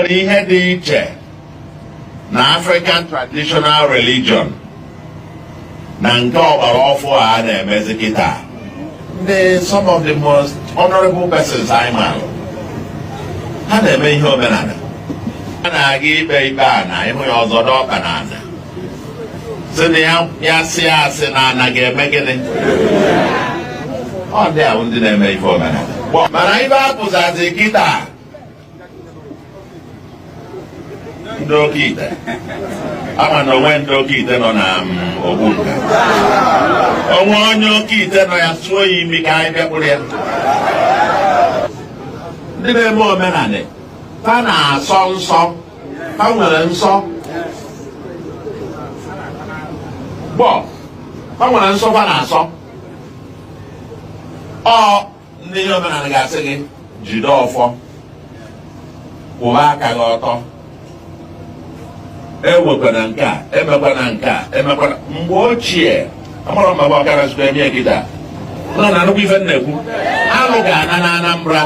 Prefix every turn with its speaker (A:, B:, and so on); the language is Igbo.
A: Enwere ihe dị iche na African traditional religion na nke ọgbara ọfụ a na-emezi kịta. Ndị some of the most honorable persons anyị maara, ha na-eme ihe omenala. A na-aga ikpe ikpe a na ịhụ ya ọzọ n'ọkpa na ana sị na ya ya sị asị na ana ga-eme gịnị? Ọ ndị ahụ ndị na-eme ife omenala, mana ife apụzazi kịta, ndị oke ite ama na onwe ndị oke ite nọ na Ogbunka. Onwe onye oke ite nọ, ya sụọ ya imi ka anyị bịakpụrụ ya. Ndị na-eme omenala, fa na-asọ nsọ, fa nwere nsọ gbọ, fa nwere nsọ fa na-asọ. Ọ ndị ihe omenala ga-asị gị jide ọfọ, kwụba aka gị ọtọ, ewekwana nke a, emekwana nke a, emekwana. Mgbe ochie, amara m agba ọkara zụkwa eme kịta nọ na nnukwu ife na-ekwu alụ ga-ana na Anambra.